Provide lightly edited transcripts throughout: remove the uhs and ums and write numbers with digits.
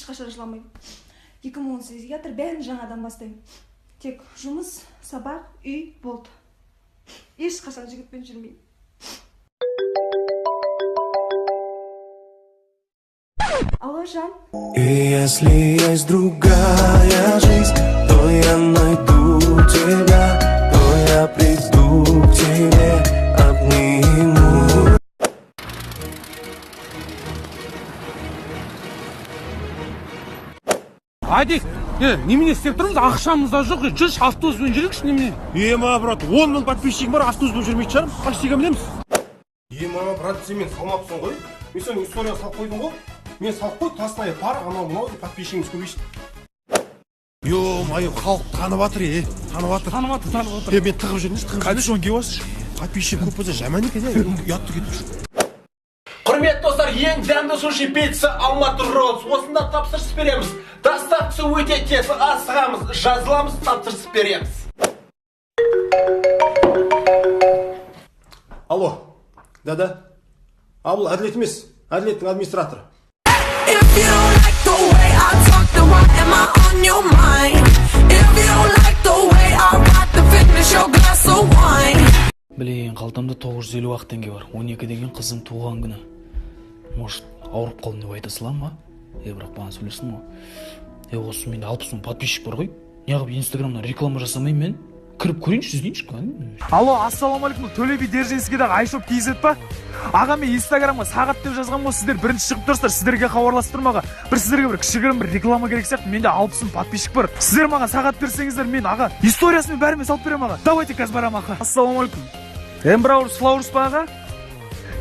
Ешқашан жыламаймын. 2018 жатыр, бәрін жаңадан бастаймын. Тек жұмыс, сабақ, үй болды. Ешқашан жігітпен жүрмеймін. Алло, Жан. И если есть другая жизнь, то я найду тебя, то я приду к тебе, обниму. Адик, немене істеп тұрмыз? Ақшамыз да жоқ. Жүрші, автобуспен жүрейікші, немене? Ема, брат, 10 мың подписчигім бар, автобуспен жүрмейтін шығармыз. Таксиге мінеміз. Ема, брат, сен мені салмапсың ғой. Мен сенің историяңа салып қойдым ғой. Мен салып қой, тастай пар, анау мынау подписчигіміз көбейсін. Ё-моё, халық танып жатыр, танып жатыр. Танып жатыр, танып жатыр. Мен тығып жүрмін, тығып. Капюшон киіп алшы. Подписчик көп болса жаман екен, ұятты кетіп жүр. Құрметті достар, ең дәмді суши пицца Алматы Роллс. Осында тапсырыс береміз. Доставкасы өте тез. Асығамыз, жазыламыз, тапсырыс береміз. Алло, да-да. А бұл Әділет емес, Әділеттің администраторы. If you don't like the way I talk, then why am I on your mind? If you don't like the way I rock, then finish your glass of wine. Блин, қалтамда 950 ақ теңге бар. 12 деген қызым туған күні. Может, ауырып қалдым деп айта саламын ба? Бірақ маған сөйлесін ғой. Осы менде 60 мың подписчик бар ғой. Неғып инстаграмнан реклама жасамаймын мен? Кіріп көрейінші, іздейінші. Алло, ассалаумағалейкум, Төле би Дзержинскийдағы iShop KZ па? Аға, мен инстаграмға сағат деп жазғам ғой, сіздер бірінші шығып тұрсыздар, сіздерге хабарласып тұрмын аға. Бір сіздерге бір кішігірім бір реклама керек сияқты, менде 60 мың подписчик бар. Сіздер маған сағат берсеңіздер, мен аға историясымен бәрімен салып беремін аға. Давайте қазір барамын аға. Ассалаумағалейкум. Эмбраурс Флаурс па аға?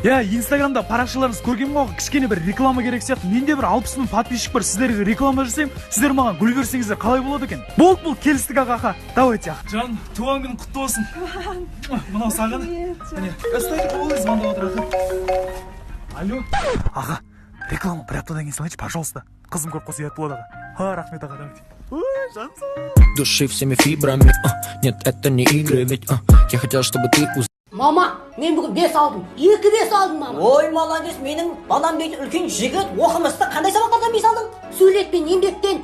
Иә, инстаграмда парақшаларыңызды көргенмін ғой, кішкене бір реклама керек сияқты. Менде бір 60 мың подписчик бар, сіздерге реклама жасаймын, сіздер маған гүл берсеңіздер қалай болады екен? Болды, болды, келістік аға, аға. Давайте аға. Жан, туған күнің құтты болсын. Мынау саған. Міне, ұстайды, ол звондап отыр аға. Алло. Аға, реклама бір аптадан кейін салайыншы, пожалуйста. Қызым көріп қалса ұят болады аға. Ха, рахмет аға, давайте. Ой, жаным. Души всеми фибрами, нет, это не игры, ведь я хотел, чтобы ты узнал. Мама, мен бүгін 5 алдым. 2 5 алдым, мама. Ой, молодец, менің балам дейтін үлкен жігіт, оқымысты. Қандай сабақтардан 5 алдың? Сурет пен еңбектен.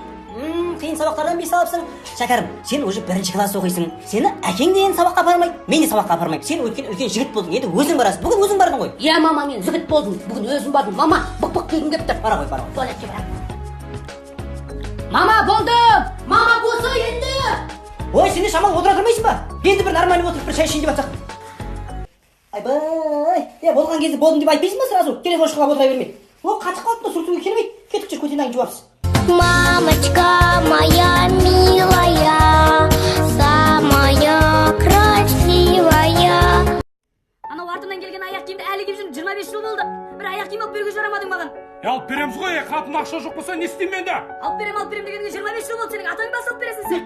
Қиын сабақтардан 5 алыпсың. Шәкәрім, сен уже бірінші класс оқисың. Сені әкең де енді сабаққа апармайды, мен де сабаққа апармаймын. Сен өткен үлкен жігіт болдың, енді өзің барасың. Бүгін өзің бардың ғой. Иә, мама, мен жігіт болдым. Бүгін өзім бардым. Мама, бық-бық дегім келіп тұр. Бара ғой, бара ғой. Туалетке барамын. Мама, болдым. Мама, болса енді. Ой, сен де шамалы отыра тұрмайсың ба? Енді бір нормально отырып бір шай ішейін деп жатсақ. Айбай, болған кезде болдым деп айтпайсың ба сразу? Телефон шұқылап отыра бермей. О, қатып қалыпты, сүртуге келмейді. Кетіп жүр, көтен жуарсыз. Мамочка моя милая, самая красивая. Анау артымнан келген аяқ киімді әлі киіп жүрмін, 25 жыл болды. Бір аяқ киім алып беруге жарамадың маған. Алып береміз ғой, қалтымда ақша жоқ болса не істеймін енді? Алып берем, алып берем дегенге 25 жыл болды, сенің атаң басы алып бересің сен.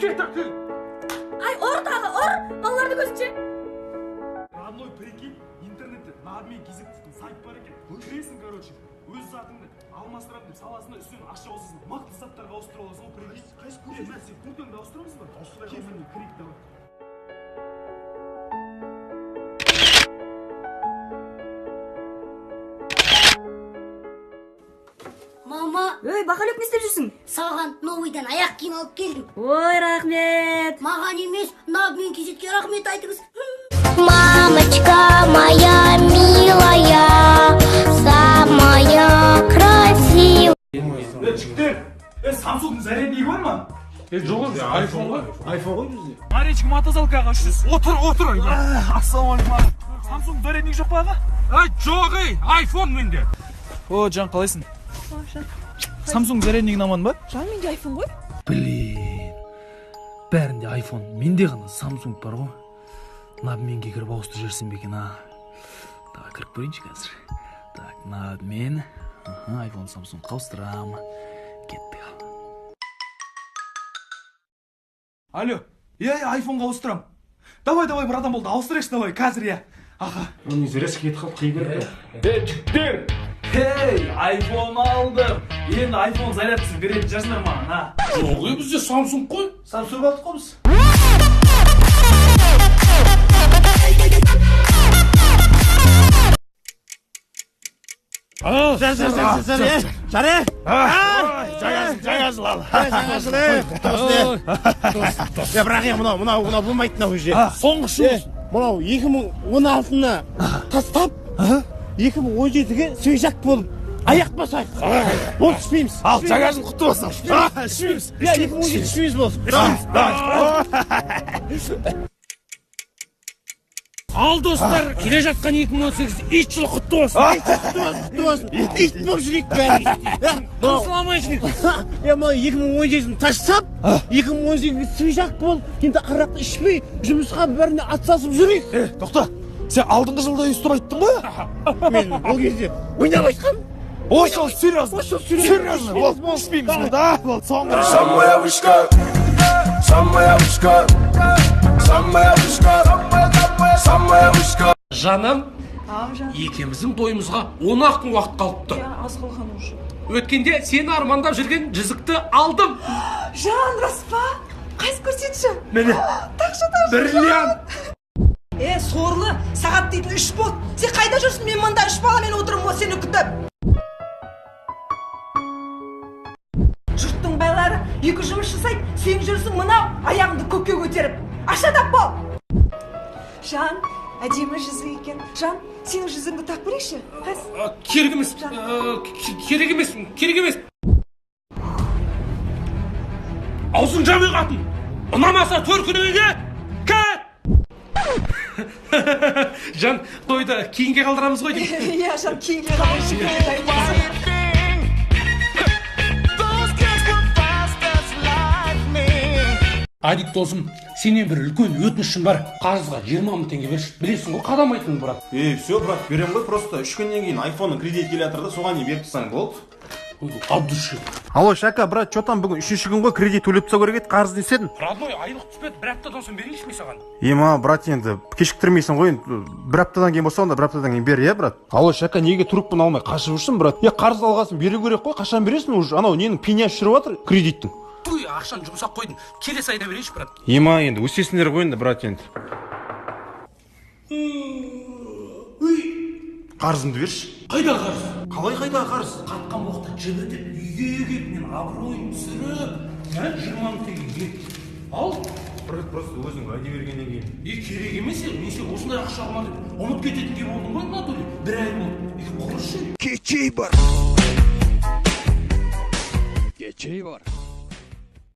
Ай, ұр тағы, ұр, балалардың көзінше. Родной, прикинь, интернетте на обмен kz дейтін сайт бар екен. Кіресің, короче, өз затыңды алмастырамын деп саласың да, үстінен ақша қосасың, мықты заттарға ауыстыра аласың ғой, прикинь. Қайсы курс? Мә, сен курткаңды ауыстырамыз ба? Ауыстыра, міне, кірейік, давай. Мама. Ой, Бақалек, не істеп жүрсің? Саған новыйдан аяқ киім алып келдім. Ой, рахмет. Маған емес, на обмен kz-ге рахмет айтыңыз. Мамочка моя милая, самая красивая. Жігіттер, Samsung'un заряднигі бар ма? Жоқ, айфон ғой. Айфон ғой бізде. Маречка, мотозалка аға, 300. Отыр, отыр. Ассалаумағалейкум аға. Samsung зарядник жоқ па аға? Ай, жоқ, ей, айфон менде. О, жан, қалайсың? Samsung заряднигін аман ба? Жан, менде айфон ғой. Блин, бәрінде айфон, менде ғана Samsung бар ғой. На обменге кіріп ауыстырып жіберсем бе екен, а? Давай кіріп көрейінші қазір. Так, на обмен. Аха, айфон Samsung ауыстырам. Кеттік ал. Алло, иә, айфонға ауыстырам. Давай, давай, братан, болды, ауыстырайықшы, давай, қазір, иә. Аха. Оның зарядка кетіп қалды, қиын керек. Жігіттер. Хей, айфон алдым. Енді айфон зарядкасын беретін шығарсыңдар маған, а? Жоқ, бізде Samsung қой. Samsung алдық қой біз. Жаңа жыл ал. Жаңа жыл, құтты болсын. Бірақ мынау мынау болмайды мынау уже. Соңғы жыл. Мынау 2016-ны тастап, 2017-ге свежак болып аяқ басайық. Болды, ішпейміз. Ал, жаңа жыл құтты болсын. Ішпейміз. Иә, 2017 ішпейміз болсын. Ал достар, келе жатқан 2018 ит жылы құтты болсын. Құтты болсын. Ит болып жүрейік бәрі. Қосыламай жүрейік. Е, мынау 2017-ні тастап, 2018-ге свежак болып, енді арақты ішпей, жұмысқа бәріне атсалысып жүрейік. Тоқта, сен алдыңғы жылда өйстіп айттың ғой? Мен ол кезде ойнап айтқам. Осы жолы серьезно. Серьезно. Болды, ішпейміз. Да, болды, соңғы. Самая вышка, самая вышка, самая вышка, самая вышка. Жаным, Ау, жан. екеуміздің тойымызға 10-ақ күн уақыт қалыпты. Иә, аз қалған уже. Өткенде сені армандап жүрген жүзікті алдым. Жан, рас па? Қайсы, көрсетші. Міне. Тақшы, тақшы. Бриллиант. Е, сорлы, сағат дейтін 3 болды. Сен қайда жүрсің? Мен мында 3 баламен отырмын ғой сені күтіп. Жұрттың байлары 2 жұмыс жасайды, сен жүрсің мынау аяғыңды көкке көтеріп. Ақша тап бол. Жан, әдемі жүзік екен. Жан, сенің жүзігіңді тағып көрейікші. Қайсы? Керек емес. Керек емес, керек емес. Аузың жабық қатын. Ұнамаса төркініңе кет. Жан, тойды кейінге қалдырамыз ғой деймін. Иә, жан, кейінге қалдыршы. Адик досым, сенен бір үлкен өтінішім бар. Қарызға 20 мың теңге берші. Білесің ғой, қадамайтынын, брат. Ей, все, брат, берем ғой, просто 3 күннен кейін айфонның кредит келе жатыр да, соған не беріп тастасаң болды. От души. Алло, Шака, брат, че там бүгін 3-ші күн ғой, кредит төлеп тастау керек еді, қарыз не істедің? Родной, айлық түспеді, бір аптадан соң берейінші мен саған. Ема, брат, енді кешіктірмейсің ғой, енді бір аптадан кейін болса, онда бір аптадан кейін бер, иә, брат? Алло, Шака, неге трубканы алмай қашып жүрсің, брат? Е, қарыз алғасын беру керек қой, қашан бересің уже? Анау ненің пенясы жүріп жатыр кредиттің. Туй, ақшаны жұмсап қойдым. Келесі айда берейінші, брат. Ема, енді өсесіңдер ғой енді, брат, енді. Қарызымды берші. Қайда қарыз? Қалай қайда қарыз? Қатқан боқты жібітіп, үйге келіп, мен абыройын түсіріп, 20 мың теңге. Ал? Брат, просто өзің уәде бергеннен кейін. Е, керек емес, мен сен осындай ақша алма деп ұмытып кететіндей болдың ғой, Анатолий. Бір ай болды. Е, құрышы. Кечей бар. Кечей бар.